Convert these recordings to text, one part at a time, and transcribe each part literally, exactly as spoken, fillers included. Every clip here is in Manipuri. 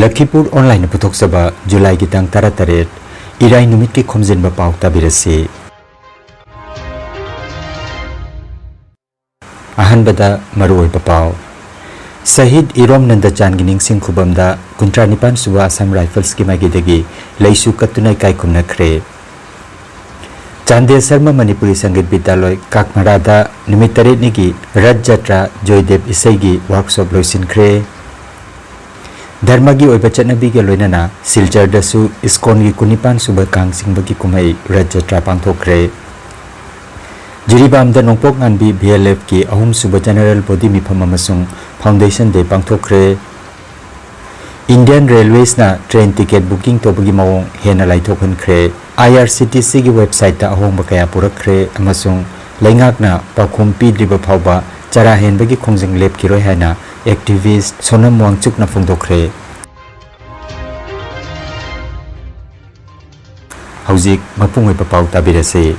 ꯂꯈꯤꯄꯨꯔ ꯑꯣꯟꯂꯥꯏꯟꯅ ꯄꯨꯊꯣꯛꯆꯕ ꯖꯨꯂꯥꯏꯒꯤ ꯇꯥꯡ ꯇꯔꯥꯇꯔꯦꯠ, ꯏꯔꯥꯏ ꯅꯨꯃꯤꯠꯀꯤ ꯈꯣꯝꯖꯤꯟꯕ ꯄꯥꯎ ꯇꯥꯕꯤꯔꯁꯤ꯫ ꯑꯍꯥꯟꯕꯗ ꯃꯔꯨꯑꯣꯏꯕ ꯄꯥꯎ꯫ ꯁꯍꯤꯗ ꯏꯔꯣꯝ ꯅꯟꯗꯆꯥꯟꯒꯤ ꯅꯤꯡꯁꯤꯡ ꯈꯨꯕꯝꯗ ꯀꯨꯟꯊ꯭ꯔꯥ ꯅꯤꯄꯥꯟ ꯁꯨꯕ ꯑꯁꯥꯝ ꯔꯥꯏꯐꯜꯁꯀꯤ ꯃꯥꯏꯀꯩꯗꯒꯤ ꯂꯩꯁꯨ ꯀꯠꯇꯨꯅ ꯏꯀꯥꯏ ꯈꯨꯝꯅꯈ꯭ꯔꯦ꯫ ꯆꯥꯟꯗꯦꯜ ꯁꯔꯃ ꯃꯅꯤꯄꯨꯔꯤ ꯁꯪꯒꯤꯠ ꯕꯤꯗ꯭ꯌꯥꯂꯣꯏ ꯀꯥꯛꯃꯔꯥꯗ ꯅꯨꯃꯤꯠ ꯇꯔꯦꯠꯅꯤꯒꯤ ꯔꯊ ꯖꯇ꯭ꯔꯥ ꯖꯣꯏꯗꯦꯕ ꯏꯁꯩꯒꯤ ꯋꯥꯔꯛꯁꯣꯞ ꯂꯣꯏꯁꯤꯟꯈ꯭ꯔꯦ꯫ ꯙꯔꯃꯒꯤ ꯑꯣꯏꯕ ꯆꯠꯅꯕꯤꯒ ꯂꯣꯏꯅꯅ ꯁꯤꯜꯆꯔꯗꯁꯨ ꯏꯁꯀꯣꯟꯒꯤ ꯀꯨꯟꯅꯤꯄꯥꯟ ꯁꯨꯕ ꯀꯥꯡ ꯆꯤꯡꯕꯒꯤ ꯀꯨꯝꯍꯩ ꯔꯊ ꯖꯇ꯭ꯔꯥ ꯄꯥꯡꯊꯣꯛꯈ꯭ꯔꯦ꯫ ꯖꯤꯔꯤꯕꯥꯝꯗ ꯅꯣꯡꯄꯣꯛ ꯉꯥꯟꯕꯤ ꯚꯤ ꯑꯦꯜ ꯑꯦꯐꯀꯤ ꯑꯍꯨꯝꯁꯨꯕ ꯖꯦꯅꯔꯦꯜ ꯕꯣꯗꯤ ꯃꯤꯐꯝ ꯑꯃꯁꯨꯡ ꯐꯥꯎꯟꯗꯦꯁꯟ ꯗꯦ ꯄꯥꯡꯊꯣꯛꯈ꯭ꯔꯦ꯫ ꯏꯟꯗꯤꯌꯟ ꯔꯦꯜꯋꯦꯁꯅ ꯇ꯭ꯔꯦꯟ ꯇꯤꯀꯦꯠ ꯕꯨꯀꯤꯡ ꯇꯧꯕꯒꯤ ꯃꯑꯣꯡ ꯍꯦꯟꯅ ꯂꯥꯏꯊꯣꯛꯍꯟꯈ꯭ꯔꯦ꯫ ꯑꯥꯏ ꯑꯥꯔ ꯁꯤ ꯇꯤ ꯁꯤꯒꯤ ꯋꯦꯕꯁꯥꯏꯠꯇ ꯑꯍꯣꯡꯕ ꯀꯌꯥ ꯄꯨꯔꯛꯈ꯭ꯔꯦ ꯑꯃꯁꯨꯡ ꯂꯩꯉꯥꯛꯅ ꯄꯥꯎꯈꯨꯝ ꯄꯤꯗ꯭ꯔꯤꯕ ꯐꯥꯎꯕ ꯆꯔꯥ ꯍꯦꯟꯕꯒꯤ ꯈꯣꯡꯖꯪ ꯂꯦꯞꯈꯤꯔꯣꯏ ꯍꯥꯏꯅ ꯑꯦꯛꯇꯤꯚꯤꯁ꯭ꯠ ꯁꯣꯅꯝ ꯋꯥꯡꯆꯨꯛꯅ ꯐꯣꯡꯗꯣꯛꯈ꯭ꯔꯦ꯫ ꯍꯧꯖꯤꯛ ꯃꯄꯨꯡ ꯑꯣꯏꯕ ꯄꯥꯎ ꯇꯥꯕꯤꯔꯁꯤ꯫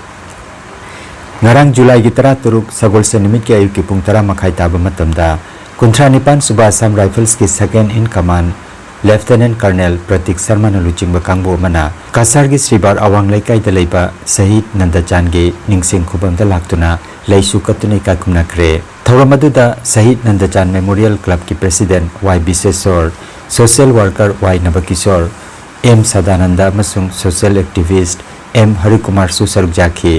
ꯉꯔꯥꯡ ꯖꯨꯂꯥꯏꯒꯤ ꯇꯔꯥꯇꯔꯨꯛ, ꯁꯒꯣꯜꯁꯦꯟ ꯅꯨꯃꯤꯠꯀꯤ ꯑꯌꯨꯛꯀꯤ ꯄꯨꯡ ꯇꯔꯥ ꯃꯈꯥꯏ ꯇꯥꯕ ꯃꯇꯝꯗ, ꯀꯨꯟꯊ꯭ꯔꯥ ꯅꯤꯄꯥꯟ ꯁꯨꯕ Assam Rifles ꯀꯤ second in command Lieutenant Colonel ꯄ꯭ꯔꯇꯤꯛ ꯁꯔꯃꯅ ꯂꯨꯆꯤꯡꯕ ꯀꯥꯡꯕꯨ ꯑꯃꯅ ꯀꯁꯥꯔꯒꯤ ꯁ꯭ꯔꯤꯕꯥꯔ ꯑꯋꯥꯡ ꯂꯩꯀꯥꯏꯗ ꯂꯩꯕ ꯁꯍꯤꯗ ꯅꯟꯗꯆꯥꯟꯒꯤ ꯅꯤꯡꯁꯤꯡ ꯈꯨꯕꯝꯗ ꯂꯥꯛꯇꯨꯅ ꯂꯩꯁꯨ ꯀꯠꯇꯨꯅ ꯏꯀꯥꯏ ꯈꯨꯝꯅꯈ꯭ꯔꯦ꯫ ꯊꯧꯔꯝ ꯑꯗꯨꯗ ꯁꯍꯤꯗ ꯅꯟꯗꯆꯥꯟ ꯃꯦꯃꯣꯔꯤꯌꯦꯜ ꯀ꯭ꯂꯕꯀꯤ ꯄ꯭ꯔꯦꯁꯤꯗꯦꯟꯠ ꯋꯥꯏ ꯕꯤꯁꯦꯁꯣꯔ, ꯁꯣꯁꯤꯌꯦꯜ ꯋꯥꯔꯀꯔ ꯋꯥꯏ ꯅꯕꯀꯤꯁꯣꯔ, ꯑꯦꯝ ꯁꯗꯥꯅꯟꯗ ꯑꯃꯁꯨꯡ ꯁꯣꯁꯤꯌꯦꯜ ꯑꯦꯛꯇꯤꯚꯤꯁ꯭ꯠ ꯑꯦꯝ ꯍꯔꯤꯀꯨꯃꯥꯔꯁꯨ ꯁꯔꯨꯛ ꯌꯥꯈꯤ꯫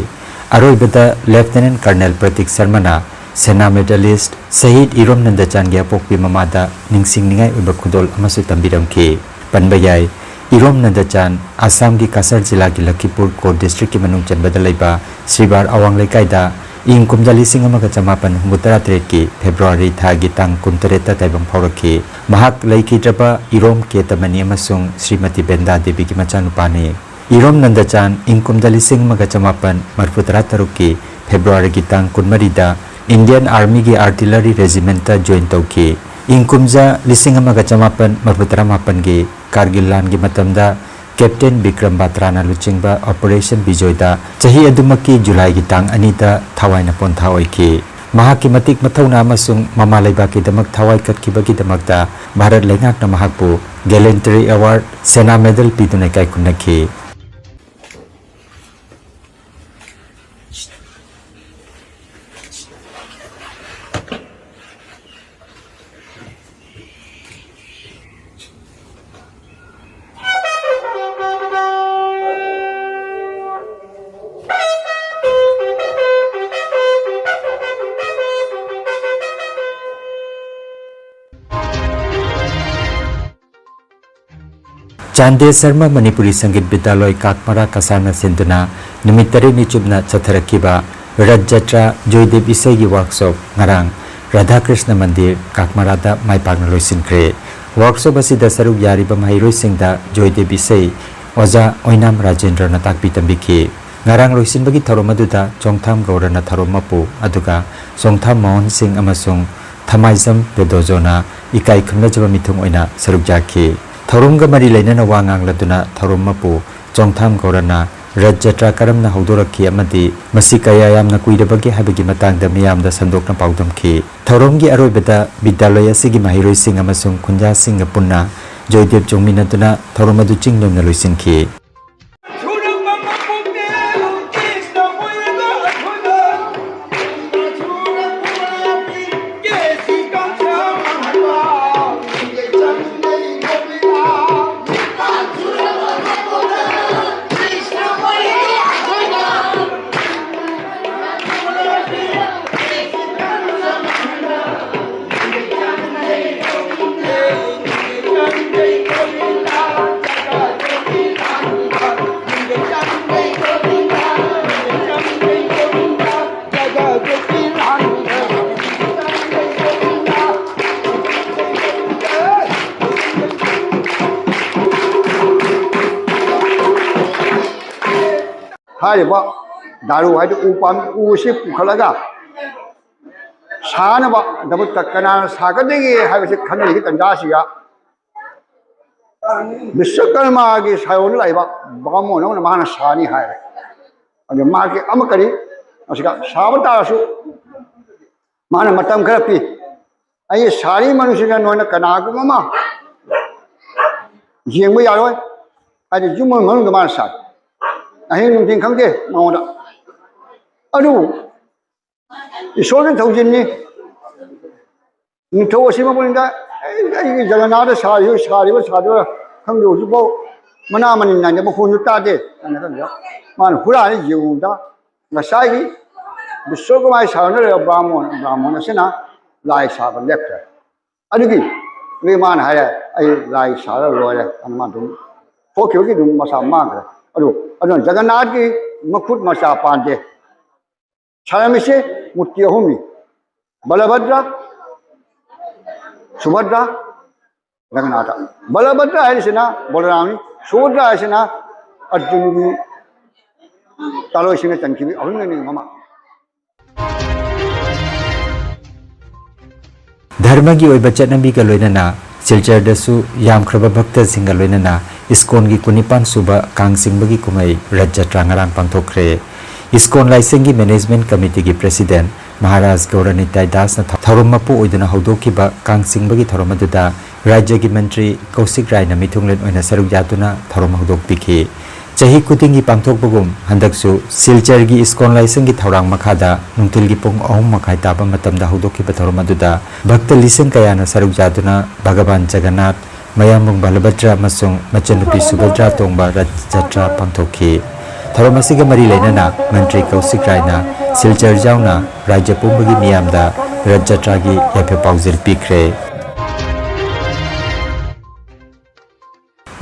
ꯑꯔꯣꯏꯕꯗ ꯂꯦꯐꯇꯤꯅꯦꯟꯠ ꯀꯔꯅꯦꯜ ꯄ꯭ꯔꯇꯤꯛ ꯁꯔꯃꯅ ꯁꯦꯅꯥ ꯃꯦꯗꯥꯂꯤꯁ꯭ꯠ ꯁꯍꯤꯗ ꯏꯔꯣꯝ ꯅꯟꯗꯆꯥꯟꯒꯤ ꯑꯄꯣꯛꯄꯤ ꯃꯃꯥꯗ ꯅꯤꯡꯁꯤꯡꯅꯤꯡꯉꯥꯏ ꯑꯣꯏꯕ ꯈꯨꯗꯣꯜ ꯑꯃꯁꯨ ꯇꯝꯕꯤꯔꯝꯈꯤ꯫ ꯄꯟꯕ ꯌꯥꯏ, ꯏꯔꯣꯝ ꯅꯟꯗꯆꯥꯟ ꯑꯁꯥꯝꯒꯤ ꯀꯁꯥꯔ ꯖꯤꯂꯥꯒꯤ ꯂꯈꯤꯄꯨꯔ ꯀꯣꯠ ꯗꯤꯁꯇ꯭ꯔꯤꯛꯀꯤ ꯃꯅꯨꯡ ꯆꯟꯕꯗ ꯂꯩꯕ ꯁ꯭ꯔꯤꯕꯥꯔ ꯑꯋꯥꯡ ꯂꯩꯀꯥꯏꯗ ꯏꯪ ꯀꯨꯝꯖꯥ ꯂꯤꯁꯤꯡ ꯑꯃꯒ ꯆꯃꯥꯄꯟ ꯍꯨꯝꯐꯨꯇꯔꯥ ꯇꯔꯦꯠꯀꯤ ꯐꯦꯕ꯭ꯔꯨꯋꯥꯔꯤ ꯊꯥꯒꯤ ꯇꯥꯡ ꯀꯨꯟꯇꯔꯦꯠꯇ ꯇꯥꯏꯕꯪ ꯐꯥꯎꯔꯛꯈꯤ꯫ ꯃꯍꯥꯛ ꯂꯩꯈꯤꯗ꯭ꯔꯕ ꯏꯔꯣꯝ ꯀꯦꯇꯃꯅꯤ ꯑꯃꯁꯨꯡ ꯁ꯭ꯔꯤꯃꯇꯤ ꯕꯦꯟꯗꯥ ꯗꯦꯕꯤꯒꯤ ꯃꯆꯥꯅꯨꯄꯥꯅꯤ꯫ ꯏꯔꯣꯝ ꯅꯟꯗꯆꯥꯟ ꯏꯪ ꯀꯨꯝꯖꯥ ꯂꯤꯁꯤꯡ ꯑꯃꯒ ꯆꯃꯥꯄꯟ ꯃꯔꯤꯐꯨꯇꯔꯥ ꯇꯔꯨꯛꯀꯤ ꯐꯦꯕ꯭ꯔꯨꯋꯥꯔꯤꯒꯤ ꯇꯥꯡ ꯀꯨꯟꯃꯔꯤꯗ ꯏꯟꯗꯤꯌꯟ ꯑꯥꯔꯃꯤꯒꯤ ꯑꯥꯔꯇꯤꯂꯔꯤ ꯔꯦꯖꯤꯃꯦꯟꯠꯇ ꯖꯣꯏꯟ ꯇꯧꯈꯤ꯫ ꯏꯪ ꯀꯨꯝꯖꯥ ꯂꯤꯁꯤꯡ ꯑꯃꯒ ꯆꯃꯥꯄꯟ ꯃꯔꯤꯐꯨꯇꯔꯥ ꯃꯥꯄꯟꯒꯤ ꯀꯥꯔꯒꯤꯜ ꯂꯥꯟꯒꯤ ꯃꯇꯝꯗ ꯀꯦꯞꯇꯦꯟ ꯕꯤꯀ꯭ꯔꯝ ꯕꯥꯇ꯭ꯔꯥꯅ ꯂꯨꯆꯤꯡꯕ ꯑꯣꯄꯔꯦꯁꯟ ꯕꯤꯖꯣꯏꯗ ꯆꯍꯤ ꯑꯗꯨꯃꯛꯀꯤ ꯖꯨꯂꯥꯏꯒꯤ ꯇꯥꯡ ꯑꯅꯤꯗ ꯊꯋꯥꯏꯅ ꯄꯣꯟꯊꯥ ꯑꯣꯏꯈꯤ꯫ ꯃꯍꯥꯛꯀꯤ ꯃꯇꯤꯛ ꯃꯊꯧꯅꯥ ꯑꯃꯁꯨꯡ ꯃꯃꯥ ꯂꯩꯕꯥꯛꯀꯤꯗꯃꯛ ꯊꯋꯥꯏ ꯀꯠꯈꯤꯕꯒꯤꯗꯃꯛꯇ ꯚꯥꯔꯠ ꯂꯩꯉꯥꯛꯅ ꯃꯍꯥꯛꯄꯨ Gallantry Award, ꯁꯦꯅꯥ ꯃꯦꯗꯜ ꯄꯤꯗꯨꯅ ꯏꯀꯥꯏ ꯈꯨꯝꯅꯈꯤ꯫ ꯆꯥꯟꯗꯦ ꯁꯔꯃ ꯃꯅꯤꯄꯨꯔꯤ ꯁꯪꯒꯤꯠ ꯕꯤꯗ꯭ꯌꯥꯂꯣꯏ ꯀꯥꯛꯃꯔꯥ ꯀꯁꯥꯔꯅ ꯁꯤꯟꯗꯨꯅ ꯅꯨꯃꯤꯠ ꯇꯔꯦꯠꯅꯤ ꯆꯨꯞꯅ ꯆꯠꯊꯔꯛꯈꯤꯕ ꯔꯊ ꯖꯇ꯭ꯔꯥ ꯖꯣꯏꯗꯦꯕ ꯏꯁꯩꯒꯤ ꯋꯥꯔꯛꯁꯣꯞ ꯉꯔꯥꯡ ꯔꯥꯙꯥꯀ꯭ꯔꯤꯁꯅ ꯃꯟꯗꯤꯔ ꯀꯥꯛꯃꯔꯥꯗ ꯃꯥꯏ ꯄꯥꯛꯅ ꯂꯣꯏꯁꯤꯟꯈ꯭ꯔꯦ꯫ ꯋꯥꯔꯛꯁꯣꯞ ꯑꯁꯤꯗ ꯁꯔꯨꯛ ꯌꯥꯔꯤꯕ ꯃꯍꯩꯔꯣꯏꯁꯤꯡꯗ ꯖꯣꯏꯗꯦꯕ ꯏꯁꯩ ꯑꯣꯖꯥ ꯑꯣꯏꯅꯥꯝ ꯔꯥꯖꯦꯟꯗ꯭ꯔꯅ ꯇꯥꯛꯄꯤ ꯇꯝꯕꯤꯈꯤ꯫ ꯉꯔꯥꯡ ꯂꯣꯏꯁꯤꯟꯕꯒꯤ ꯊꯧꯔꯝ ꯑꯗꯨꯗ ꯆꯣꯡꯊꯥꯝ ꯒꯧꯔꯅ ꯊꯧꯔꯝ ꯃꯄꯨ, ꯑꯗꯨꯒ ꯆꯣꯡꯊꯥꯝ ꯃꯣꯍꯟ ꯁꯤꯡ ꯑꯃꯁꯨꯡ ꯊꯃꯥꯏꯖꯝ ꯄꯦꯗꯣꯖꯣꯅ ꯏꯀꯥꯏ ꯈꯨꯝꯅꯖꯕ ꯃꯤꯊꯨꯡ ꯑꯣꯏꯅ ꯁꯔꯨꯛ ꯌꯥꯈꯤ꯫ ꯊꯧꯔꯝꯒ ꯃꯔꯤ ꯂꯩꯅꯅ ꯋꯥ ꯉꯥꯡꯂꯗꯨꯅ ꯊꯧꯔꯝ ꯃꯄꯨ ꯆꯣꯡꯊꯥꯝ ꯒꯧꯔꯅ ꯔꯊ ꯖꯇ꯭ꯔꯥ ꯀꯔꯝꯅ ꯍꯧꯗꯣꯔꯛꯈꯤ ꯑꯃꯗꯤ ꯃꯁꯤ ꯀꯌꯥ ꯌꯥꯝꯅ ꯀꯨꯏꯔꯕꯒꯦ ꯍꯥꯏꯕꯒꯤ ꯃꯇꯥꯡꯗ ꯃꯤꯌꯥꯝꯗ ꯁꯟꯗꯣꯛꯅ ꯄꯥꯎꯗꯝꯈꯤ꯫ ꯊꯧꯔꯝꯒꯤ ꯑꯔꯣꯏꯕꯗ ꯕꯤꯗ꯭ꯌꯥꯂꯣꯏ ꯑꯁꯤꯒꯤ ꯃꯍꯩꯔꯣꯏꯁꯤꯡ ꯑꯃꯁꯨꯡ ꯈꯨꯟꯖꯥꯁꯤꯡꯒ ꯄꯨꯟꯅ ꯖꯣꯏꯗꯦꯕ ꯆꯣꯡꯃꯤꯟꯅꯗꯨꯅ ꯊꯧꯔꯝ ꯑꯗꯨ ꯆꯤꯡ ꯂꯦꯝꯅ ꯂꯣꯏꯁꯤꯟꯈꯤ꯫ ꯍꯥꯏꯔꯤꯕ ꯗꯥꯔꯨ ꯍꯥꯏꯗꯤ ꯎ ꯄꯥꯝꯕꯤ, ꯎ ꯑꯁꯤ ꯄꯨꯈꯠꯂꯒ ꯁꯥꯅꯕꯗꯃꯛꯇ ꯀꯅꯥꯅ ꯁꯥꯒꯗꯒꯦ ꯍꯥꯏꯕꯁꯤ ꯈꯟꯅꯔꯤꯕ ꯇꯥꯟꯖꯥꯁꯤꯗ ꯕꯤꯁ꯭ꯋꯀꯔꯃꯥꯒꯤ ꯁꯥꯏꯑꯣꯟꯗ ꯂꯥꯛꯏꯕ ꯕꯥꯃꯣꯟ ꯑꯃꯅ ꯃꯥꯅ ꯁꯥꯅꯤ ꯍꯥꯏꯔꯦ꯫ ꯑꯗꯨ ꯃꯥꯒꯤ ꯑꯃ ꯀꯔꯤ, ꯑꯁꯤꯗ ꯁꯥꯕ ꯇꯥꯔꯁꯨ ꯃꯥꯅ ꯃꯇꯝ ꯈꯔ ꯄꯤ꯫ ꯑꯩ ꯁꯥꯔꯤ ꯃꯅꯨꯡꯁꯤꯗ ꯅꯣꯏꯅ ꯀꯅꯥꯒꯨꯝꯕ ꯑꯃ ꯌꯦꯡꯕ ꯌꯥꯔꯣꯏ꯫ ꯍꯥꯏꯗꯤ ꯌꯨꯝ ꯑꯃꯒꯤ ꯃꯅꯨꯡꯗ ꯃꯥꯅ ꯁꯥꯏ꯫ ꯑꯍꯤꯡ ꯅꯨꯡꯊꯤꯟ ꯈꯪꯗꯦ ꯃꯉꯣꯟꯗ꯫ ꯑꯗꯨ ꯏꯁꯣꯔꯒꯤ ꯊꯧꯖꯤꯟꯅꯤ꯫ ꯅꯤꯡꯊꯧ ꯑꯁꯤ ꯃꯄꯨꯅꯤꯡꯗ ꯑꯩ, ꯑꯩꯒꯤ ꯖꯒꯅꯥꯊ ꯁꯥꯔꯤꯕ, ꯁꯥꯔꯤꯕ ꯁꯥꯗꯣꯏꯔꯥ ꯈꯪꯗꯦ, ꯍꯧꯖꯤꯛꯐꯥꯎ ꯃꯅꯥ ꯃꯅꯤꯟ ꯅꯥꯏꯗꯦ, ꯃꯈꯣꯟꯁꯨ ꯇꯥꯗꯦ꯫ ꯑꯩꯅ ꯈꯜꯂꯤꯕ, ꯃꯥꯅ ꯍꯨꯔꯥꯟꯂ ꯌꯦꯡꯉꯨꯕꯗ ꯉꯁꯥꯏꯒꯤ ꯕꯤꯁ꯭ꯋꯀꯔꯃꯥꯒꯤ ꯁꯥꯟꯅꯔꯤꯕ ꯕ꯭ꯔꯥꯍꯃꯣꯟ, ꯕ꯭ꯔꯥꯍꯃꯣꯟ ꯑꯁꯤꯅ ꯂꯥꯏ ꯁꯥꯕ ꯂꯦꯞꯈ꯭ꯔꯦ꯫ ꯑꯗꯨꯒꯤ, ꯑꯗꯨꯒꯤ ꯃꯥꯅ ꯍꯥꯏꯔꯦ, "ꯑꯩ ꯂꯥꯏ ꯁꯥꯔ ꯂꯣꯏꯔꯦ" ꯑꯗꯨ ꯃꯥ ꯑꯗꯨꯝ ꯊꯣꯛꯈꯤꯕꯒꯤ ꯑꯗꯨꯝ ꯃꯁꯥ ꯃꯥꯡꯈ꯭ꯔꯦ꯫ ꯑꯗꯨ, ꯑꯗꯨꯅ ꯖꯒꯟꯅꯥꯊꯀꯤ ꯃꯈꯨꯠ ꯃꯆꯥ ꯄꯥꯟꯗꯦ꯫ ꯁꯥꯔꯝꯃꯤꯁꯦ ꯃꯨꯔꯇꯤ ꯑꯍꯨꯝꯅꯤ: ꯕꯂꯚꯗ꯭ꯔ, ꯁꯨꯚꯗ꯭ꯔ, ꯖꯒꯟꯅꯥꯊ꯫ ꯕꯂꯚꯗ꯭ꯔ ꯍꯥꯏꯔꯤꯁꯤꯅ ꯕꯂꯔꯥꯝꯅꯤ, ꯁꯨꯚꯗ꯭ꯔ ꯍꯥꯏꯁꯤꯅ ꯑꯔꯖꯨꯟꯒꯤ ꯇꯥꯂꯣꯏꯁꯤꯡꯅ ꯆꯟꯈꯤꯕ ꯑꯍꯨꯝꯅꯤ ꯃꯃꯥ꯫ ꯙꯔꯃꯒꯤ ꯑꯣꯏꯕ ꯆꯠꯅꯕꯤꯒ ꯂꯣꯏꯅꯅ ꯁꯤꯜꯆꯔꯗꯁꯨ ꯌꯥꯝꯈ꯭ꯔꯕ ꯚꯛꯇꯁꯤꯡꯒ ꯂꯣꯏꯅꯅ ꯏꯁꯀꯣꯟꯒꯤ ꯀꯨꯟꯅꯤꯄꯥꯟ ꯁꯨꯕ ꯀꯥꯡ ꯆꯤꯡꯕꯒꯤ ꯀꯨꯝꯍꯩ ꯔꯠ ꯖꯇ꯭ꯔꯥ ꯉꯔꯥꯡ ꯄꯥꯡꯊꯣꯛꯈ꯭ꯔꯦ꯫ ꯏꯁꯀꯣꯟ ꯂꯥꯏꯁꯪꯒꯤ ꯃꯦꯅꯦꯖꯃꯦꯟꯠ ꯀꯃꯤꯇꯤꯒꯤ ꯄ꯭ꯔꯦꯁꯤꯗꯦꯟꯠ ꯃꯍꯥꯔꯥꯖ ꯒꯧꯔꯅꯤꯇꯥꯏ ꯗꯥꯁꯅ ꯊꯧꯔꯝ ꯃꯄꯨ ꯑꯣꯏꯗꯨꯅ ꯍꯧꯗꯣꯛꯈꯤꯕ ꯀꯥꯡ ꯆꯤꯡꯕꯒꯤ ꯊꯧꯔꯝ ꯑꯗꯨꯗ ꯔꯥꯖ꯭ꯌꯒꯤ ꯃꯟꯇ꯭ꯔꯤ ꯀꯧꯁꯤꯛ ꯔꯥꯏꯅ ꯃꯤꯊꯨꯡꯂꯦꯟ ꯑꯣꯏꯅ ꯁꯔꯨꯛ ꯌꯥꯗꯨꯅ ꯊꯧꯔꯝ ꯍꯧꯗꯣꯛꯄꯤꯈꯤ꯫ ꯆꯍꯤ ꯈꯨꯗꯤꯡꯒꯤ ꯄꯥꯡꯊꯣꯛꯄꯒꯨꯝ ꯍꯟꯗꯛꯁꯨ ꯁꯤꯜꯆꯔꯒꯤ ꯏꯁꯀꯣꯟ ꯂꯥꯏꯁꯪꯒꯤ ꯊꯧꯔꯥꯡ ꯃꯈꯥꯗ ꯅꯨꯡꯊꯤꯜꯒꯤ ꯄꯨꯡ ꯑꯍꯨꯝ ꯃꯈꯥꯏ ꯇꯥꯕ ꯃꯇꯝꯗ ꯍꯧꯗꯣꯛꯈꯤꯕ ꯊꯧꯔꯝ ꯑꯗꯨꯗ ꯚꯛꯇ ꯂꯤꯁꯤꯡ ꯀꯌꯥꯅ ꯁꯔꯨꯛ ꯌꯥꯗꯨꯅ ꯚꯒꯕꯥꯟ ꯖꯒꯟꯅꯥꯊ, ꯃꯌꯥꯝꯕꯨꯡ ꯕꯂꯚꯗ꯭ꯔ ꯑꯃꯁꯨꯡ ꯃꯆꯟꯅꯨꯄꯤ ꯁꯨꯚꯗ꯭ꯔꯥ ꯇꯣꯡꯕ ꯔꯊ ꯖꯇ꯭ꯔꯥ ꯄꯥꯡꯊꯣꯛꯈꯤ꯫ ꯊꯧꯔꯝ ꯑꯁꯤꯒ ꯃꯔꯤ ꯂꯩꯅꯅ ꯃꯟꯇ꯭ꯔꯤ ꯀꯧꯁꯤꯛ ꯔꯥꯏꯅ ꯁꯤꯜꯆꯔ ꯌꯥꯎꯅ ꯔꯥꯖ꯭ꯌ ꯄꯨꯝꯕꯒꯤ ꯃꯤꯌꯥꯝꯗ ꯔꯊ ꯖꯇ꯭ꯔꯥꯒꯤ ꯌꯥꯏꯐ ꯄꯥꯎꯖꯦꯜ ꯄꯤꯈ꯭ꯔꯦ꯫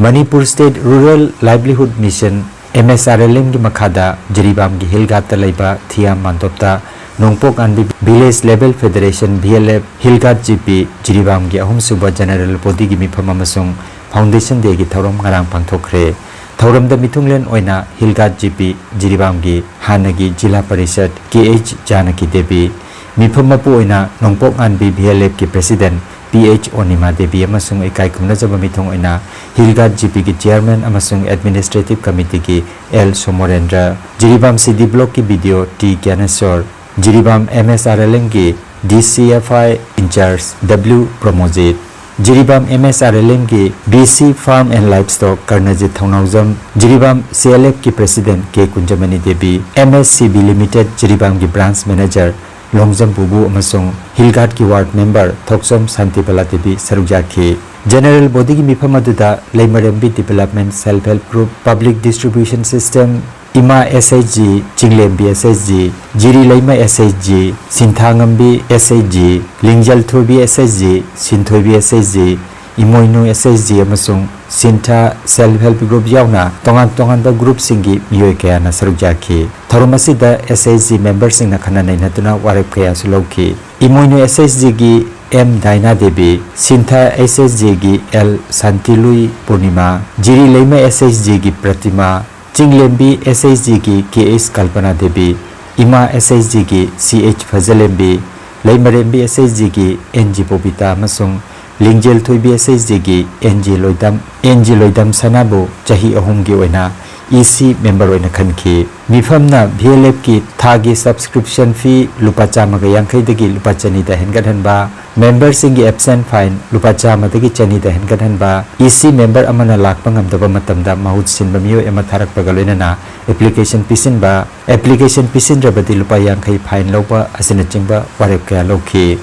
Manipur state rural livelihood mission, M S R L ꯑꯦꯝꯒꯤ ꯃꯈꯥꯗ ꯖꯤꯔꯤꯕꯥꯝꯒꯤ ꯍꯤꯜ ꯒꯥꯠꯇ ꯂꯩꯕ ꯊꯤꯌꯥꯝ ꯃꯥꯟꯗꯣꯞꯇ Nongpok Ngaanbi village level federation, V L F, Hill Gat G P, ꯖꯤꯔꯤꯕꯥꯝꯒꯤ ꯑꯍꯨꯝꯁꯨꯕ ꯖꯦꯅꯔꯦꯜ ꯕꯣꯗꯤꯒꯤ ꯃꯤꯐꯝ ꯑꯃꯁꯨꯡ ꯐꯥꯎꯟꯗꯦꯁꯟ ꯗꯦꯒꯤ ꯊꯧꯔꯝ ꯉꯔꯥꯡ ꯄꯥꯡꯊꯣꯛꯈ꯭ꯔꯦ꯫ ꯊꯧꯔꯝꯗ ꯃꯤꯊꯨꯡꯂꯦꯟ ꯑꯣꯏꯅ ꯍꯤꯜ ꯒꯥꯠ ꯖꯤ ꯄꯤ ꯖꯤꯔꯤꯕꯥꯝꯒꯤ ꯍꯥꯟꯅꯒꯤ ꯖꯤꯂꯥ ꯄꯔꯤꯁꯠ ꯀꯦ ꯑꯩꯆ ꯖꯥꯅꯀꯤ ꯗꯦꯕꯤ, ꯃꯤꯐꯝ ꯃꯄꯨ ꯑꯣꯏꯅ ꯅꯣꯡꯄꯣꯛ ꯉꯥꯟꯕꯤ ꯚꯤ ꯑꯦꯜ ꯑꯦꯐꯀꯤ president P H Onima Devi ꯑꯃꯁꯨꯡ ꯏꯀꯥꯏ ꯈꯨꯝꯅꯖꯕ ꯃꯤꯊꯨꯡ ꯑꯣꯏꯅ ꯍꯤꯜ ꯒꯥꯠ ꯖꯤ ꯄꯤꯒꯤ ꯆꯤꯌꯔꯃꯦꯟ ꯑꯃꯁꯨꯡ ꯑꯦꯗꯃꯤꯅꯤꯁꯇ꯭ꯔꯦꯇꯤꯚ ꯀꯃꯤꯇꯤꯒꯤ L Somorendra, Jiribam C D ꯕ꯭ꯂꯣꯛꯀꯤ B D O T Gyaneshor, Jiribam M S R L ꯑꯦꯝꯒꯤ D C F I in-charge W Pramojit, Jiribam M S R L M ꯒꯤ B C Farm and Livestock Karnajit Thaonaojam, Jiribam C L F ꯀꯤ President K Kunjamani Devi, M S C B Limited Jiribamꯒꯤ Branch Manager Longjam ꯄꯨꯕꯨ ꯑꯃꯁꯨꯡ Hill Guardꯀꯤ Ward Member ꯊꯣꯛꯆꯣꯝ ꯁꯥꯟꯇꯤꯕꯂꯥ ꯗꯦꯕꯤ ꯁꯔꯨꯛ ꯌꯥꯈꯤ꯫ General Bodyꯒꯤ ꯃꯤꯐꯝ ꯑꯗꯨꯗ ꯂꯩꯃꯔꯦꯝꯕꯤ Development Self Help Group, Public Distribution System, ꯏꯃꯥ S H G, ꯆꯤꯡꯂꯦꯝꯕꯤ S H G, ꯖꯤꯔꯤ ꯂꯩꯃ S H G, ꯁꯤꯟꯊꯥꯉꯝꯕꯤ S H G, ꯂꯤꯡꯖꯦꯜ ꯊꯣꯏꯕꯤ S H G, ꯁꯤꯟꯊꯣꯏꯕꯤ S H G, ꯏꯃꯣꯏꯅꯨ S H G ꯑꯃꯁꯨꯡ ꯁꯤꯟꯊꯥ Self Help Group ꯌꯥꯎꯅ ꯇꯣꯉꯥꯟ ꯇꯣꯉꯥꯟꯕ groupꯁꯤꯡꯒꯤ ꯃꯤꯑꯣꯏ ꯀꯌꯥꯅ ꯁꯔꯨꯛ ꯌꯥꯈꯤ꯫ ꯊꯧꯔꯝ ꯑꯁꯤꯗ S H G memberꯁꯤꯡꯅ ꯈꯟꯅ ꯅꯩꯅꯗꯨꯅ ꯋꯥꯔꯦꯞ ꯀꯌꯥꯁꯨ ꯂꯧꯈꯤ꯫ ꯏꯃꯣꯏꯅꯨ S H Gꯒꯤ M ꯗꯥꯏꯅꯥ Devi, ꯁꯤꯟꯊꯥ S H Gꯒꯤ L ꯁꯥꯟꯇꯤꯂꯨꯏ ꯄꯨꯔꯅꯤꯃꯥ, ꯖꯤꯔꯤ ꯂꯩꯃ S H Gꯒꯤ ꯄ꯭ꯔꯇꯤꯃꯥ, ꯆꯤꯡꯂꯦꯝꯕꯤ S H Gꯒꯤ K H ꯀꯜꯄꯅꯥ ꯗꯦꯕꯤ, ꯏꯃꯥ S H Gꯒꯤ C H ꯐꯖꯂꯦꯝꯕꯤ, ꯂꯩꯃꯔꯦꯝꯕꯤ S H Gꯒꯤ N G ꯕꯣꯕꯤꯇꯥ ꯑꯃꯁꯨꯡ ꯂꯤꯡꯖꯦꯜ ꯊꯣꯏꯕꯤ S H Gꯒꯤ N G ꯂꯣꯏꯗꯝ, N G ꯂꯣꯏꯗꯝ ꯁꯅꯥꯕꯨ ꯆꯍꯤ ꯑꯍꯨꯝꯒꯤ ꯑꯣꯏꯅ E C member ꯑꯣꯏꯅ ꯈꯟꯈꯤ꯫ ꯃꯤꯐꯝꯅ V L Fꯀꯤ ꯊꯥꯒꯤ subscription fee ꯂꯨꯄꯥ ꯆꯥꯝꯃꯒ ꯌꯥꯡꯈꯩꯗꯒꯤ ꯂꯨꯄꯥ ꯆꯅꯤꯗ ꯍꯦꯟꯒꯠꯍꯟꯕ, memberꯁꯤꯡꯒꯤ absent fine ꯂꯨꯄꯥ ꯆꯥꯝꯃꯗꯒꯤ ꯆꯅꯤꯗ ꯍꯦꯟꯒꯠꯍꯟꯕ, E C member ꯑꯃꯅ ꯂꯥꯛꯄ ꯉꯝꯗꯕ ꯃꯇꯝꯗ ꯃꯍꯨꯠ ꯁꯤꯟꯕ ꯃꯤꯑꯣꯏ ꯑꯃ ꯊꯥꯔꯛꯄꯒ ꯂꯣꯏꯅꯅ application ꯄꯤꯁꯤꯟꯕ, application ꯄꯤꯁꯤꯟꯗ꯭ꯔꯕꯗꯤ ꯂꯨꯄꯥ ꯌꯥꯡꯈꯩ fine ꯂꯧꯕ ꯑꯁꯤꯅꯆꯤꯡꯕ ꯋꯥꯔꯦꯞ ꯀꯌꯥ ꯂꯧꯈꯤ꯫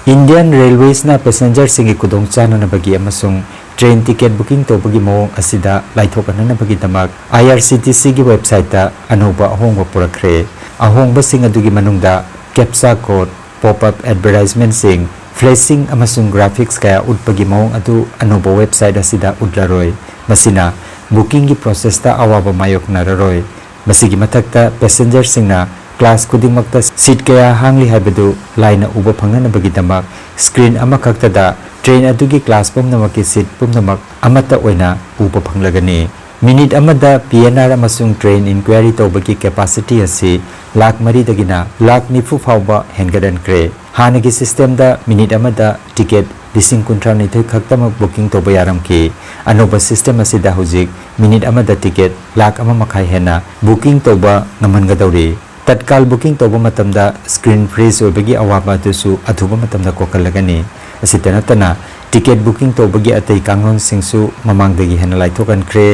Indian Railwaysꯅ passengerꯁꯤꯡꯒꯤ ꯈꯨꯗꯣꯡ ꯆꯥꯅꯅꯕꯒꯤ ꯑꯃꯁꯨꯡ train ticket booking ꯇꯧꯕꯒꯤ ꯃꯑꯣꯡ ꯑꯁꯤꯗ ꯂꯥꯏꯊꯣꯛꯍꯟꯅꯕꯒꯤꯗꯃꯛ I R C T Cꯒꯤ websiteꯇ ꯑꯅꯧꯕ ꯑꯍꯣꯡꯕ ꯄꯨꯔꯛꯈ꯭ꯔꯦ꯫ ꯑꯍꯣꯡꯕꯁꯤꯡ ꯑꯗꯨꯒꯤ ꯃꯅꯨꯡꯗ captcha code, pop-up advertisementꯁꯤꯡ, flashing ꯑꯃꯁꯨꯡ graphics ꯀꯌꯥ ꯎꯠꯄꯒꯤ ꯃꯑꯣꯡ ꯑꯗꯨ ꯑꯅꯧꯕ website ꯑꯁꯤꯗ ꯎꯠꯂꯔꯣꯏ꯫ ꯃꯁꯤꯅ bookingꯒꯤ processꯇ ꯑꯋꯥꯕ ꯃꯥꯌꯣꯛꯅꯔꯔꯣꯏ꯫ ꯃꯁꯤꯒꯤ ꯃꯊꯛꯇ, passengerꯁꯤꯡꯅ class ꯈꯨꯗꯤꯡꯃꯛꯇ seat ꯀꯌꯥ ꯍꯥꯡꯂꯤ ꯍꯥꯏꯕꯗꯨ ꯂꯥꯏꯅ ꯎꯕ ꯐꯪꯅꯅꯕꯒꯤꯗꯃꯛ, screen ꯑꯃꯈꯛꯇꯗ train ꯑꯗꯨꯒꯤ class ꯄꯨꯝꯅꯃꯛꯀꯤ seat ꯄꯨꯝꯅꯃꯛ ꯑꯃꯠꯇ ꯑꯣꯏꯅ ꯎꯕ ꯐꯪꯂꯒꯅꯤ꯫ Minute ꯑꯃꯗ P N R ꯑꯃꯁꯨꯡ train inquiry ꯇꯧꯕꯒꯤ capacity ꯑꯁꯤ ꯂꯥꯈ ꯃꯔꯤꯗꯒꯤꯅ ꯂꯥꯈ ꯅꯤꯐꯨ ꯐꯥꯎꯕ ꯍꯦꯟꯒꯠꯍꯟꯈ꯭ꯔꯦ꯫ ꯍꯥꯟꯅꯒꯤ systemꯗ minute ꯑꯃꯗ ticket ꯂꯤꯁꯤꯡ ꯀꯨꯟꯊ꯭ꯔꯥ ꯅꯤꯊꯣꯏ ꯈꯛꯇꯃꯛ booking ꯇꯧꯕ ꯌꯥꯔꯝꯈꯤ꯫ ꯑꯅꯧꯕ system ꯑꯁꯤꯗ ꯍꯧꯖꯤꯛ minute ꯑꯃꯗ ticket ꯂꯥꯈ ꯑꯃ ꯃꯈꯥꯏ ꯍꯦꯟꯅ booking ꯇꯧꯕ ꯉꯝꯍꯟꯒꯗꯧꯔꯤ꯫ ꯇꯠꯀꯥꯜ booking ꯇꯧꯕ ꯃꯇꯝꯗ screen freeze ꯑꯣꯏꯕꯒꯤ ꯑꯋꯥꯕ ꯑꯗꯨꯁꯨ ꯑꯊꯨꯕ ꯃꯇꯝꯗ ꯀꯣꯛꯍꯜꯂꯒꯅꯤ꯫ ꯑꯁꯤꯇ ꯅꯠꯇꯅ, ticket booking ꯇꯧꯕꯒꯤ ꯑꯇꯩ ꯀꯥꯡꯂꯣꯟꯁꯤꯡꯁꯨ ꯃꯃꯥꯡꯗꯒꯤ ꯍꯦꯟꯅ ꯂꯥꯏꯊꯣꯛꯍꯟꯈ꯭ꯔꯦ꯫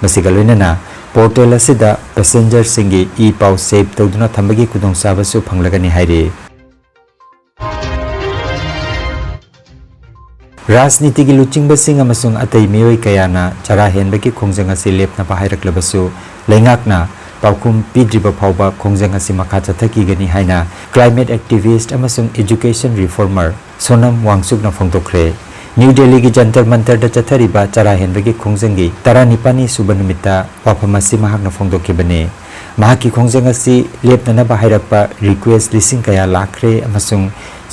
ꯃꯁꯤꯒ ꯂꯣꯏꯅꯅ portal ꯑꯁꯤꯗ passengerꯁꯤꯡꯒꯤ e-ꯄꯥꯎ save ꯇꯧꯗꯨꯅ ꯊꯝꯕꯒꯤ ꯈꯨꯗꯣꯡꯆꯥꯕꯁꯨ ꯐꯪꯂꯒꯅꯤ ꯍꯥꯏꯔꯤ꯫ ꯔꯥꯖꯅꯤꯇꯤꯒꯤ ꯂꯨꯆꯤꯡꯕꯁꯤꯡ ꯑꯃꯁꯨꯡ ꯑꯇꯩ ꯃꯤꯑꯣꯏ ꯀꯌꯥꯅ ꯆꯔꯥ ꯍꯦꯟꯕꯒꯤ ꯈꯣꯡꯖꯪ ꯑꯁꯤ ꯂꯦꯞꯅꯕ ꯍꯥꯏꯔꯛꯂꯕꯁꯨ, ꯂꯩꯉꯥꯛꯅ ꯄꯥꯎꯈꯨꯝ ꯄꯤꯗ꯭ꯔꯤꯕ ꯐꯥꯎꯕ ꯈꯣꯡꯖꯪ ꯑꯁꯤ ꯃꯈꯥ ꯆꯠꯊꯈꯤꯒꯅꯤ ꯍꯥꯏꯅ climate activist ꯑꯃꯁꯨꯡ education reformer ꯁꯣꯅꯝ ꯋꯥꯡꯆꯨꯛꯅ ꯐꯣꯡꯗꯣꯛꯈ꯭ꯔꯦ꯫ ꯅ꯭ꯌꯨ ꯗꯦꯜꯂꯤꯒꯤ ꯖꯟꯇꯔ ꯃꯟꯇꯔꯗ ꯆꯠꯊꯔꯤꯕ ꯆꯔꯥ ꯍꯦꯟꯕꯒꯤ ꯈꯣꯡꯖꯪꯒꯤ ꯇꯔꯥꯅꯤꯄꯥꯟꯅꯤ ꯁꯨꯕ ꯅꯨꯃꯤꯠꯇ ꯋꯥꯐꯝ ꯑꯁꯤ ꯃꯍꯥꯛꯅ ꯐꯣꯡꯗꯣꯛꯈꯤꯕꯅꯤ꯫ ꯃꯍꯥꯛꯀꯤ ꯈꯣꯡꯖꯪ ꯑꯁꯤ ꯂꯦꯞꯅꯅꯕ ꯍꯥꯏꯔꯛꯄ request ꯂꯤꯁꯤꯡ ꯀꯌꯥ ꯂꯥꯛꯈ꯭ꯔꯦ ꯑꯃꯁꯨꯡ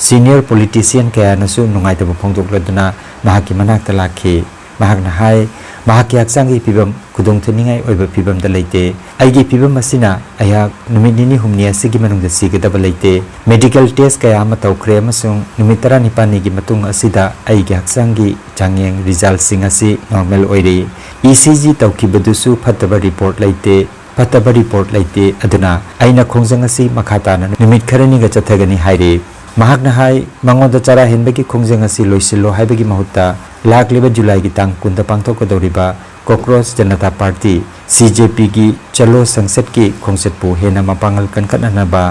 senior politician ꯀꯌꯥꯅꯁꯨ ꯅꯨꯡꯉꯥꯏꯇꯕ ꯐꯣꯡꯗꯣꯛꯂꯗꯨꯅ ꯃꯍꯥꯛꯀꯤ ꯃꯅꯥꯛꯇ ꯂꯥꯛꯈꯤ꯫ ꯃꯍꯥꯛꯅ ꯍꯥꯏ, ꯃꯍꯥꯛꯀꯤ ꯍꯛꯆꯥꯡꯒꯤ ꯐꯤꯕꯝ ꯈꯨꯗꯣꯡꯊꯤꯅꯤꯡꯉꯥꯏ ꯑꯣꯏꯕ ꯐꯤꯕꯝꯗ ꯂꯩꯇꯦ꯫ ꯑꯩꯒꯤ ꯐꯤꯕꯝ ꯑꯁꯤꯅ ꯑꯩꯍꯥꯛ ꯅꯨꯃꯤꯠ ꯅꯤꯅꯤ ꯍꯨꯝꯅꯤ ꯑꯁꯤꯒꯤ ꯃꯅꯨꯡꯗ ꯁꯤꯒꯗꯕ ꯂꯩꯇꯦ꯫ Medical test ꯀꯌꯥ ꯑꯃ ꯇꯧꯈ꯭ꯔꯦ ꯑꯃꯁꯨꯡ ꯅꯨꯃꯤꯠ ꯇꯔꯥꯅꯤꯄꯥꯟꯅꯤꯒꯤ ꯃꯇꯨꯡ ꯑꯁꯤꯗ ꯑꯩꯒꯤ ꯍꯛꯆꯥꯡꯒꯤ ꯆꯥꯡꯌꯦꯡ resultꯁꯤꯡ ꯑꯁꯤ normal ꯑꯣꯏꯔꯤ꯫ E C G ꯇꯧꯈꯤꯕꯗꯨꯁꯨ ꯐꯠꯇꯕ report ꯂꯩꯇꯦ꯫ ꯐꯠꯇꯕ report ꯂꯩꯇꯦ, ꯑꯗꯨꯅ ꯑꯩꯅ ꯈꯣꯡꯖꯪ ꯑꯁꯤ ꯃꯈꯥ ꯇꯥꯅ ꯅꯨꯃꯤꯠ ꯈꯔꯅꯤꯒ ꯆꯠꯊꯒꯅꯤ ꯍꯥꯏꯔꯤ꯫ ꯃꯍꯥꯛꯅ ꯍꯥꯏ, ꯃꯉꯣꯟꯗ ꯆꯔꯥ ꯍꯦꯟꯕꯒꯤ ꯈꯣꯡꯖꯪ ꯑꯁꯤ ꯂꯣꯏꯁꯤꯜꯂꯣ ꯍꯥꯏꯕꯒꯤ ꯃꯍꯨꯠꯇ, ꯂꯥꯛꯂꯤꯕ ꯖꯨꯂꯥꯏꯒꯤ ꯇꯥꯡ ꯀꯨꯟꯗ ꯄꯥꯡꯊꯣꯛꯀꯗꯧꯔꯤꯕ ꯀꯣꯀ꯭ꯔꯣꯆ Janata party, C J P ꯒꯤ ꯆꯂꯣ ꯁꯪꯁꯠꯀꯤ ꯈꯣꯡꯆꯠꯄꯨ ꯍꯦꯟꯅ ꯃꯄꯥꯡꯒꯜ ꯀꯟꯈꯠꯅꯅꯕ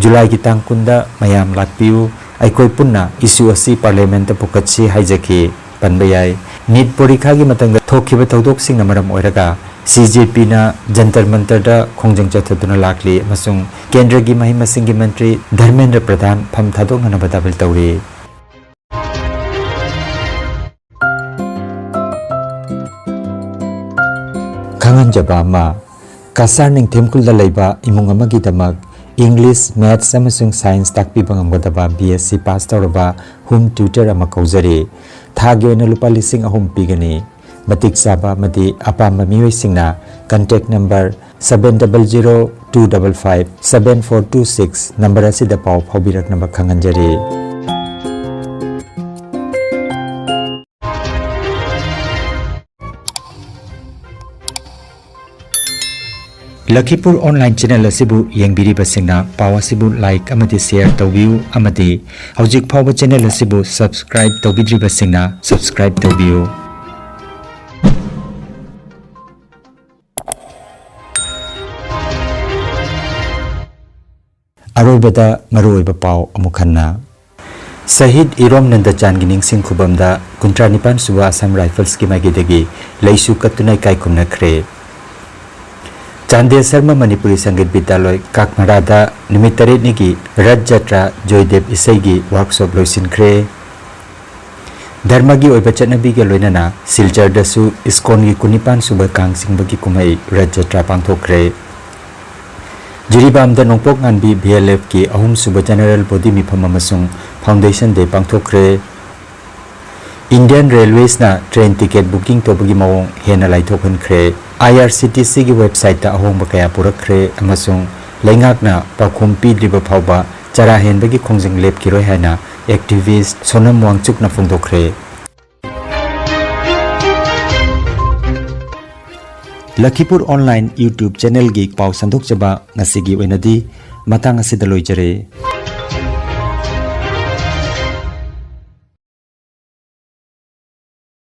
ꯖꯨꯂꯥꯏꯒꯤ ꯇꯥꯡ ꯀꯨꯟꯗ ꯃꯌꯥꯝ ꯂꯥꯛꯄꯤꯌꯨ, ꯑꯩꯈꯣꯏ ꯄꯨꯟꯅ issue ꯑꯁꯤ parliamentꯇ ꯄꯨꯈꯠꯁꯤ ꯍꯥꯏꯖꯈꯤ꯫ ꯄꯟꯕ ꯌꯥꯏ꯫ NEET ꯄꯣꯔꯤꯈꯥꯒꯤ ꯃꯇꯪꯗ ꯊꯣꯛꯈꯤꯕ ꯊꯧꯗꯣꯛꯁꯤꯡꯅ ꯃꯔꯝ ꯑꯣꯏꯔꯒ C J Pꯅ ꯖꯟꯇꯔ ꯃꯟꯇꯔꯗ ꯈꯣꯡꯖꯪ ꯆꯠꯊꯗꯨꯅ ꯂꯥꯛꯂꯤ ꯑꯃꯁꯨꯡ ꯀꯦꯟꯗ꯭ꯔꯒꯤ ꯃꯍꯩ ꯃꯁꯤꯡꯒꯤ ꯃꯟꯇ꯭ꯔꯤ ꯙꯔꯃꯦꯟꯗ꯭ꯔ ꯄ꯭ꯔꯙꯥꯟ ꯐꯝ ꯊꯥꯗꯣꯛꯅꯅꯕ ꯗꯥꯕꯤꯜ ꯇꯧꯔꯤ꯫ ꯈꯪꯍꯟꯖꯕ ꯑꯃ, ꯀꯁꯥꯔ ꯅꯤꯡꯊꯦꯝꯈꯨꯜꯗ ꯂꯩꯕ ꯏꯃꯨꯡ ꯑꯃꯒꯤꯗꯃꯛ English, Maths ꯑꯃꯁꯨꯡ Science ꯇꯥꯛꯄꯤꯕ ꯉꯝꯒꯗꯕ B S C pass ꯇꯧꯔꯕ home tutor ꯑꯃ ꯀꯧꯖꯔꯤ꯫ ꯊꯥꯒꯤ ꯑꯣꯏꯅ ꯂꯨꯄꯥ ꯂꯤꯁꯤꯡ ꯑꯍꯨꯝ ꯄꯤꯒꯅꯤ꯫ ꯃꯇꯤꯛ ꯆꯥꯕ ꯑꯃꯗꯤ ꯑꯄꯥꯝꯕ ꯃꯤꯑꯣꯏꯁꯤꯡꯅ contact number seven double zero two double five seven four two six number ꯑꯁꯤꯗ ꯄꯥꯎ ꯐꯥꯎꯕꯤꯔꯛꯅꯕ ꯈꯪꯍꯟꯖꯔꯤ꯫ ꯂꯈꯤꯄꯨꯔ online channel ꯑꯁꯤꯕꯨ ꯌꯦꯡꯕꯤꯔꯤꯕꯁꯤꯡꯅ ꯄꯥꯎ ꯑꯁꯤꯕꯨ like ꯑꯃꯗꯤ share ꯇꯧꯕꯤꯌꯨ ꯑꯃꯗꯤ ꯍꯧꯖꯤꯛ ꯐꯥꯎꯕ channel ꯑꯁꯤꯕꯨ subscribe ꯇꯧꯕꯤꯗ꯭ꯔꯤꯕꯁꯤꯡꯅ subscribe ꯇꯧꯕꯤꯌꯨ꯫ ꯑꯔꯣꯏꯕꯗ ꯃꯔꯨꯑꯣꯏꯕ ꯄꯥꯎ ꯑꯃꯨꯛ ꯍꯟꯅ꯫ ꯁꯍꯤꯗ ꯏꯔꯣꯝ ꯅꯟꯗꯆꯥꯟꯒꯤ ꯅꯤꯡꯁꯤꯡ ꯈꯨꯕꯝꯗ ꯀꯨꯟꯊ꯭ꯔꯥ ꯅꯤꯄꯥꯟ ꯁꯨꯕ ꯑꯁꯥꯝ ꯔꯥꯏꯐꯜꯁꯀꯤ ꯃꯥꯏꯀꯩꯗꯒꯤ ꯂꯩꯁꯨ ꯀꯠꯇꯨꯅ ꯏꯀꯥꯏ ꯈꯨꯝꯅꯈ꯭ꯔꯦ꯫ ꯆꯥꯟꯗꯦꯜ ꯁꯔꯃ ꯃꯅꯤꯄꯨꯔꯤ ꯁꯪꯒꯤꯠ ꯕꯤꯗ꯭ꯌꯥꯂꯣꯏ ꯀꯥꯛꯃꯔꯥꯗ ꯅꯨꯃꯤꯠ ꯇꯔꯦꯠꯅꯤꯒꯤ ꯔꯊ ꯖꯇ꯭ꯔꯥ ꯖꯣꯏꯗꯦꯕ ꯏꯁꯩꯒꯤ workshop ꯂꯣꯏꯁꯤꯟꯈ꯭ꯔꯦ꯫ ꯙꯔꯃꯒꯤ ꯑꯣꯏꯕ ꯆꯠꯅꯕꯤꯒ ꯂꯣꯏꯅꯅ ꯁꯤꯜꯆꯔꯗꯁꯨ ꯏꯁꯀꯣꯟꯒꯤ ꯀꯨꯟꯅꯤꯄꯥꯟ ꯁꯨꯕ ꯀꯥꯡ ꯆꯤꯡꯕꯒꯤ ꯀꯨꯝꯍꯩ ꯔꯊ ꯖꯇ꯭ꯔꯥ ꯄꯥꯡꯊꯣꯛꯈ꯭ꯔꯦ꯫ ꯖꯤꯔꯤꯕꯥꯝꯗ ꯅꯣꯡꯄꯣꯛ ꯉꯥꯟꯕꯤ VLFꯀꯤ ꯑꯍꯨꯝ ꯁꯨꯕ general body ꯃꯤꯐꯝ ꯑꯃꯁꯨꯡ foundation day ꯄꯥꯡꯊꯣꯛꯈ꯭ꯔꯦ꯫ Indian Railwaysꯅ train ticket booking ꯇꯧꯕꯒꯤ ꯃꯑꯣꯡ ꯍꯦꯟꯅ ꯂꯥꯏꯊꯣꯛꯍꯟꯈ꯭ꯔꯦ꯫ IRCTCꯒꯤ websiteꯇ ꯑꯍꯣꯡꯕ ꯀꯌꯥ ꯄꯨꯔꯛꯈ꯭ꯔꯦ ꯑꯃꯁꯨꯡ ꯂꯩꯉꯥꯛꯅ ꯄꯥꯎꯈꯨꯝ ꯄꯤꯗ꯭ꯔꯤꯕ ꯐꯥꯎꯕ ꯆꯔꯥ ꯍꯦꯟꯕꯒꯤ ꯈꯣꯡꯖꯪ ꯂꯦꯞꯈꯤꯔꯣꯏ ꯍꯥꯏꯅ activist ꯁꯣꯅꯝ ꯋꯥꯡꯆꯨꯛꯅ ꯐꯣꯡꯗꯣꯛꯈ꯭ꯔꯦ꯫ ꯂꯈꯤꯄꯨꯔ online YouTube channelꯒꯤ ꯄꯥꯎ ꯁꯟꯗꯣꯛꯆꯕ ꯉꯁꯤꯒꯤ ꯑꯣꯏꯅꯗꯤ ꯃꯇꯥꯡ ꯑꯁꯤꯗ ꯂꯣꯏꯖꯔꯦ꯫